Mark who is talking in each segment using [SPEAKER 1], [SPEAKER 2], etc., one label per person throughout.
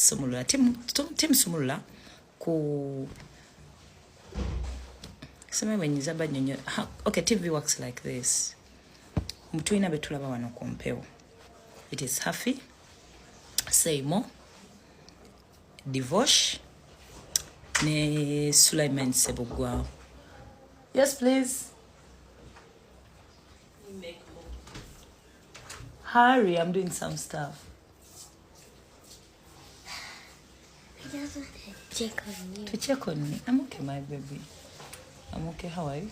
[SPEAKER 1] Sumulula, team Sumulula ku simanyi bwenyinza banyonyo. Okay, TV works like this. Mutulina betulaba wano ku mpewo. It is Hafi, Seimo, Divosh ne Sulaiman Sebugwawo. Yes, please. Hurry, I'm doing some stuff.
[SPEAKER 2] I just want to check on you.
[SPEAKER 1] To check on me? I'm okay, my baby. I'm okay. How are you?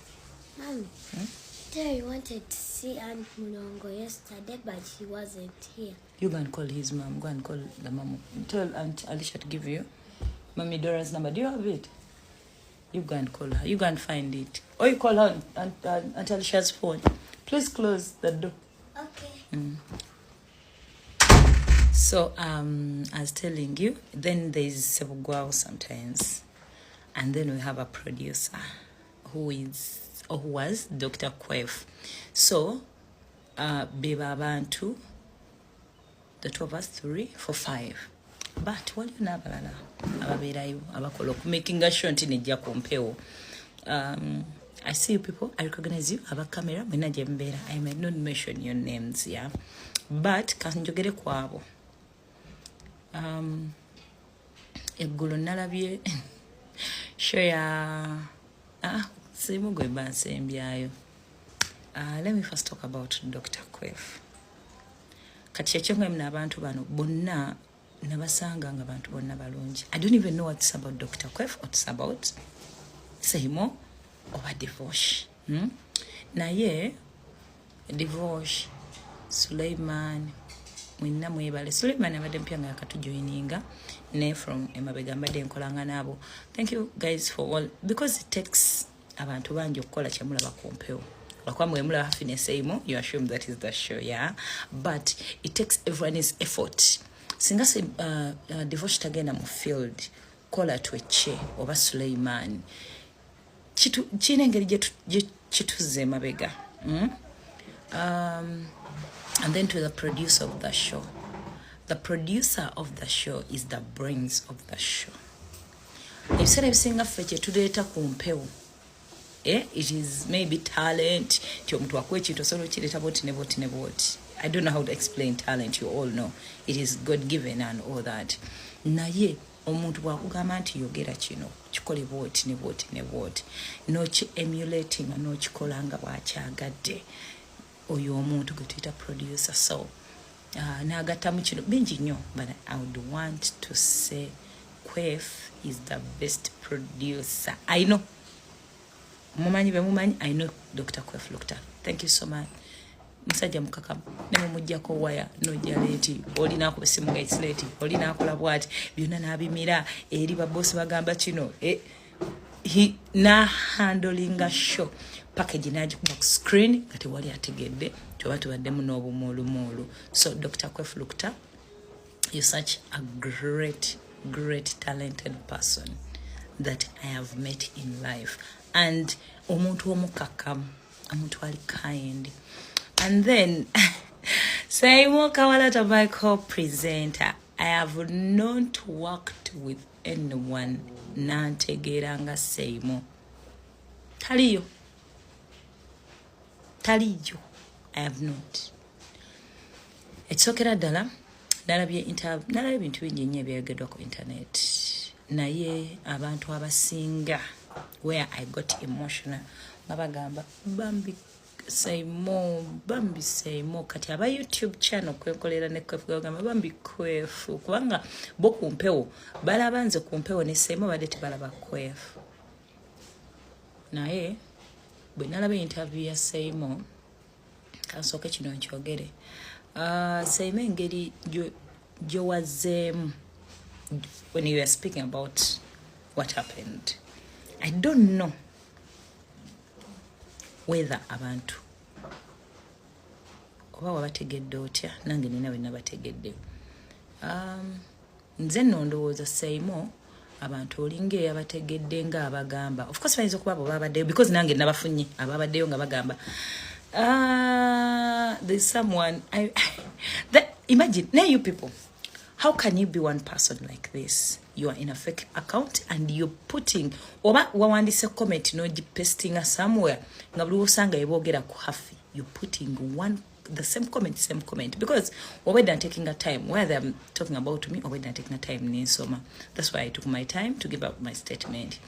[SPEAKER 2] Mommy, Terry wanted to see Aunt Munongo yesterday, but she wasn't here.
[SPEAKER 1] You go and call his mom. Go and call the mom. Tell Aunt Alicia to give you Mommy Dora's number. Do you have it? You go and call her. You go and find it. Or you call her on Aunt Alicia's phone. Please close the door.
[SPEAKER 2] Okay.
[SPEAKER 1] So I was telling you, then there's Sebugwao sometimes. And then we have a producer who is, or who was, Dr. Quef. So, beba abantu, the two of us, three, four, five. But waliyo n'abalala ababeerayo abakola okumakinga sure nti nejja ku mpewo. I see you people, I recognize you, aba camera, mwena gye mbeera. I may not mention your names, yeah. But kanjogere ku abo. Eggulo nalabye show ya simu gwe mba nsembyayo. Let me first talk about Dr. Quef. Kati kyekyo n'abantu bano bonna nabasanga nga bantu bonna balungi. I don't even know what's about Dr. Quef, what's about Seimo oba Divosh, Naye Divosh, Suleiman, mwenna mwebale. Suleiman abadde mpya nga yakatujoininga ne from emabega mbadde nkolanga naabo. Thank you guys for all, because it takes abantu bangi okukola kyemulaba ku mpewo, lwakuba mwe mulaba Happiness Seimo, you assume that is the show, yeah, but it takes everyone's effort. Singa se Divosh tagenda mu field kola twekye oba Suleiman, kiina engeri gye kituzza emabega, And then to the producer of the show. The producer of the show is the brains of the show. Ebiseera ebisinga ffe kyetuleeta ku mpewo, it is maybe talent, nti omuntu akuwa ekintu osobola okireeta bwoti ne bwoti ne bwoti. I don't know how to explain talent. You all know it is God given and all that. Naye omuntu bwakugamba nti yogera kino, kikole bwoti ne bwoti ne bwoti, noki emulatinga n'okikola nga bwakyagadde, oyo omuntu gwe tuyita producer. So n'agattamu kino bingi nnyo, but I would want to say Quef is the best producer I know. Mumanyi bemumanyi, I know Dr. Quef Lukta. Thank you so much. Musajja mukakamu, nemumugjako waya nojja late, oli nakuba essimu nga it's late, oli nakola bwati, byonna n'abimira eri babosi bagamba kino, nahandlinga show package n'agikuba ku screen nga tewali ategedde tyoba tubaddemu n'obumuulumuulu. So Dr. Quef Lukta, you're such a great, great talented person that I have met in life, and omuntu omukakkamu, omuntu ali kind. And then Saimo Kawalata, my co-presenter. I have not worked with anyone nantegeera nga Seimo. Taliyo, taliyo. I have not. Ekisookera ddala, nalabye ebintu bingi nnyo ebyayogeddwa ku internet, naye abantu abasinga where I got emotional nga bagamba, "Bambi Saimo, bambi Saimo." Kati aba YouTube channel kwenkolera ne Kwefu bagamba, "Bambi Kwefu," kubanga bo ku mpewo balaba nze ku mpewo ne Saimo, badde tebalaba Kwefu. Naye bwe nalaba interview ya Saimo, kansooke kino nkyogere, Saimo, engeri gyowazeemu when you were speaking about what happened, I don't know whether abantu oba wabategedde otya. Nange nina bwe nabategedde. Nze nno ndowooza Saimo abantu olinga eyabategedde ngaabagamba. Of course bayinza okuba abo babaddeyo, because nange nabafunye ababaddeyo nga bagamba, there's someone that, imagine naye you people How can you be one person like this? You are in a fake account and you're putting, oba wawandise comment nogipastinga somewhere nga buli wosanga eboogera ku Haffy, you're putting one the same comment, same comment, because obwedda taking a time where they're talking about me, obwedda taking a time nensoma. That's why I took my time to give up my statement.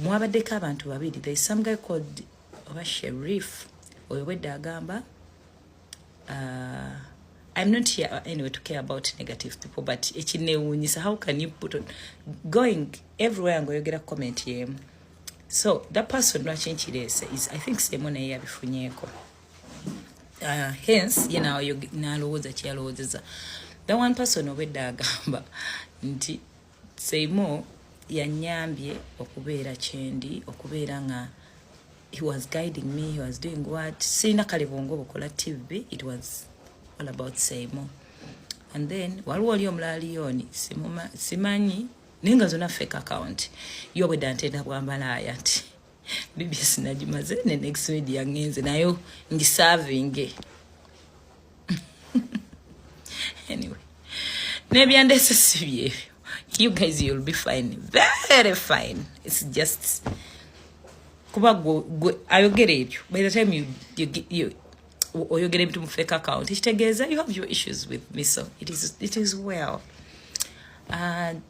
[SPEAKER 1] Mwabaddeko abantu babiri. There is some guy called oba Sheriff oyo obwedda agamba, I'm not here anyway to care about negative people, but ekinewuunyisa, how can you put on going everywhere ng'oyogera comment yemu? So that person, lwaki nkireese is, I think semu naye yabifunyeeko, hence ye nalowooza kyeyalowoozeza. The one person obwedda agamba nti Seimo yanyambye okubeera kyendi, okubeera nga he was guiding me, he was doing what sirina kale bwongo bukola TV. It was all about Seimo. And then waliwo oli omulala Leon, simanyi, naye nga zonna fake account. Yo obwedda ntenda bwambalaaya nti BBS nagimaze ne Next Media ngenze nayo ngisavinge. Anyway, nebyandese si byebyo. You guys, you'll be fine, very fine. It's just kuba gwe ayogera ebyo, by the time you oyogera ebintu mu fake account, ekitegeeza you have your issues with me. So it is well.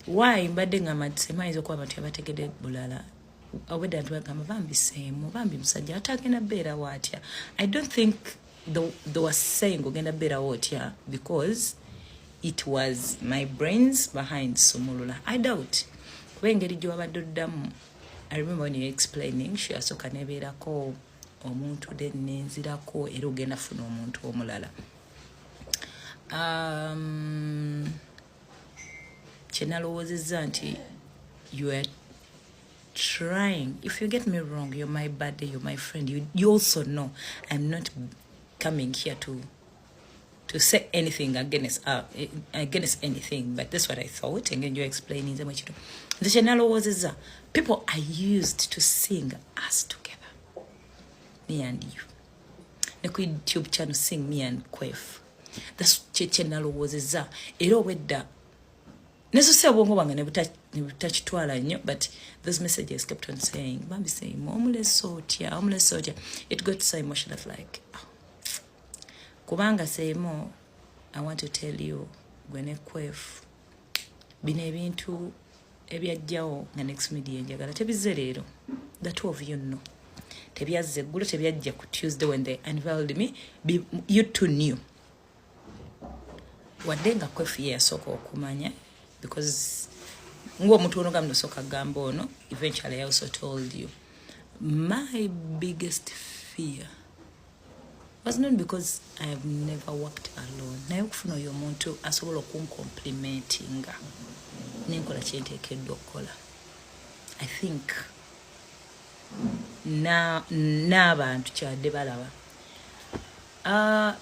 [SPEAKER 1] Why mbadde ngamba nti Seimo ayinza okuba abantu yabategedde bulala. Obwedda nti bagamba bambi Seimo, bambi musajja ate agenda beerawo atya? I don't think they were saying ogenda beerawo otya because it was my brains behind Sumulula. I doubt, kuba engeri gye wabadde oddamu, I remember when you explaining, she asooka nebeerako omuntu, then nenzirako era ogenda funa omuntu omulala. Kyenalowoozezza nti you are trying, if you get me wrong, you're my buddy, you're my friend, you also know I'm not coming here to say anything against anything, but that's what I thought. Engeri you're explaining nze mwekintu nze kyenalowoozezza, people are used to seeing us together, me and you, ne ku YouTube channel, seeing me and Quef. That's kyenalowoozezza. Era obwedda nesose obwongo bwange ne butakitwala nnyo, but those messages kept on saying, bambi saying, omulese otya, omulese otya? It got so emotional, like, oh. Kubanga Seimo, I want to tell you, gwe ne Quef, bino ebintu ebyajjawo nga Next Media njagala tebizze leero. The two of you know, tebyazza eggulo, tebyajja ku Tuesday when they unveiled me. You two knew, wadde nga Kwefu ye yasooka okumanya, because ng'omuntu ono gamu nosooka gamba ono. Eventually I also told you my biggest fear was not because I have never worked alone, naye okufuna oyo omuntu asobola okuncomplementinga nenkola kyenteekeddwa okukola. I think n'abantu kyadde balaba,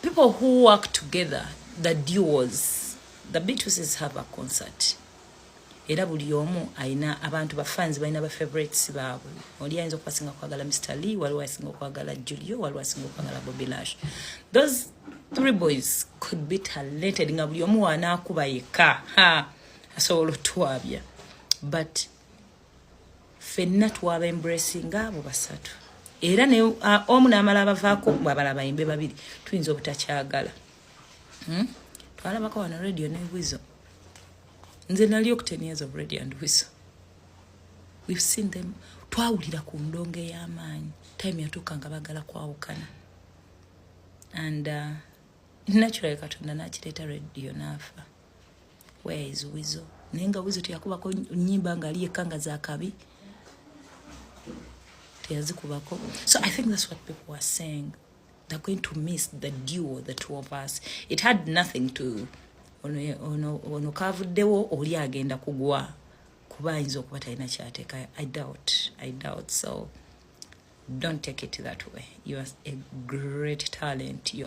[SPEAKER 1] people who work together, the duos, the Beatles have a concert, era buli omu ayina abantu bafans, balina ba favorites baabwe. Oli ayinza okubasinga okwagala Mr Lee, waliwo asinga okwagala Julio, waliwo asinga okwagala Bobby Lash. Those three boys could be talented nga buli omu wanaakuba yekka asobola otwabya, but ffenna twaba embracing abo basatu. Era ne omu n'amala abavaako, bwabala bayimbe babiri, tuyinza obutakyagala. Twalabako wano Radio ne Wizo. Nze nali oku 10 years of Radio and Wizo. We've seen them. Twawulira ku ndongo ey'amaanyi, time yatuuka nga bagala kwawukana, and naturally Katonda n'akireeta, Radio n'afa. Where is Wizo? Naye nga Wizo teyakubako nyimba nga ali yekka nga zakabi, teyazikubako. So I think that's what people were saying, they're going to miss the duo, the two of us. It had nothing to ono kavuddewo, oli agenda kugwa kuba ayinza okuba talina kyateeka. I doubt, I doubt. So don't take it that way. You are a great talent. You